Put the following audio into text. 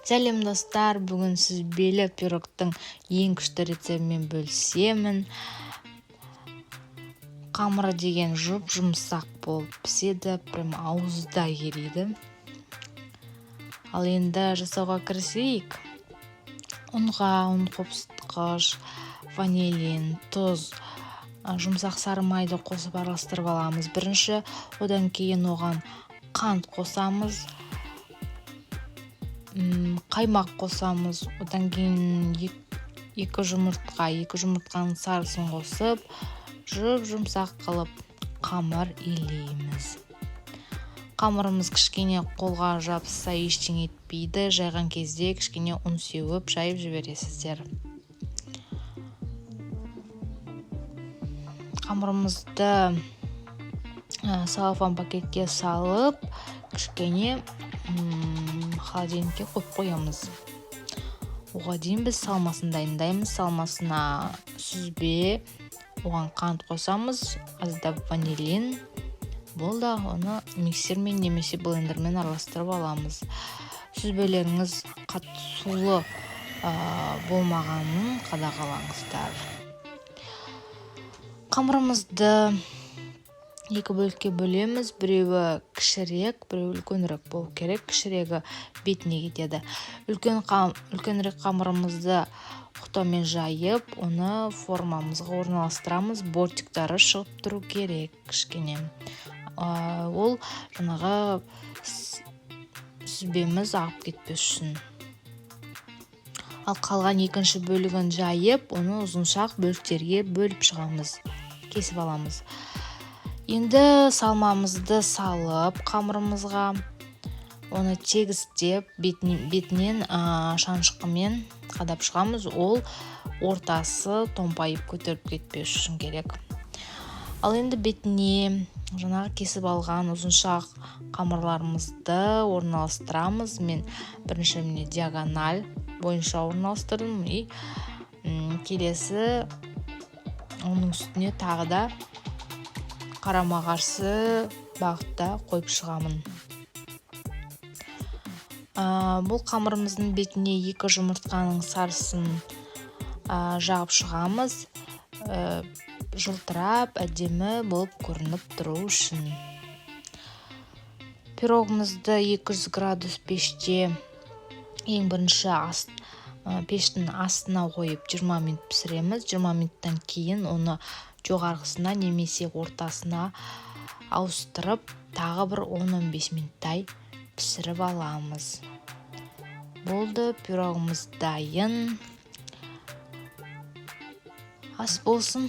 Сәлем, достар! Бүгін сүзбелі пирогтың ең күшті рецептімен бөлісемін. Қамыры деген жұп-жұмсақ болып піседі, прям ауызда ериді. Ал енді жасауға кірісейік. Ұнға ұн қопсытқыш, ванилин, тұз, жұмсақ сары майды қосып араластырып аламыз бірінші. Одан кейін оған қант қосамыз, қаймақ қосамыз. Одан кейін екі жұмыртқа, екі жұмыртқаның сарысын қосып, жұп жұмсақ қылып қамыр илейміз. Қамырымыз кішкене қолға жабысса, ештеңе етпейді, жайған кезде кішкене ұн сеуіп жайып жібересіздер. Қамырымызды целлофан пакетке салып, кішкене холодильникке қойып қоямыз. Оған дейін біз салмасын дайындаймыз. Салмасына сүзбе, оған қант қосамыз, аздап ванилин, болды. Оны миксермен немесе блендермен араластырып аламыз. Сүзбелеріңіз қатты сулы болмағанын қадағалаңыздар. Қамырымызды екі бөлікке бөлеміз: біреуі кішірек, біреуі үлкенірек болу керек. Кішірегі бетіне кетеді. Үлкенірек қамырымызды ықтаумен жайып, оны формамызға орналастырамыз. Бортиктары шығып тұру керек кішкене, ол жаңағы сүзбеміз ағып кетпес үшін. Ал қалған екінші бөлігін жайып, оны ұзыншақ бөліктерге бөліп шығамыз, кесіп аламыз. Енді салмамызды салып, қамырымызға оны тегістеп, бетінен шанышқымен қадап шығамыз. Ол ортасы томпайып, көтеріп кетпес үшін керек. Ал енді бетіне жаңағы кесіп алған ұзыншақ қамырларымызды орналастырамыз. Мен бірінші, міне, диагональ бойынша орналастырдым и келесі оның үстіне тағы да қарама қарсы бағытта қойып шығамын. Бұл қамырымыздың бетіне екі жұмыртқаның сарысын жағып шығамыз, жылтырап, әдемі болып көрініп тұру үшін. Пирогымызды 200 градус пеште ең бірінші пештің астына қойып, 20 минут пісіреміз. 20 минуттан кейін оны жоғарғысына немесе ортасына ауыстырып, тағы бір 10-15 минуттай пісіріп аламыз. Болды, пирогымыз дайын. Ас болсын!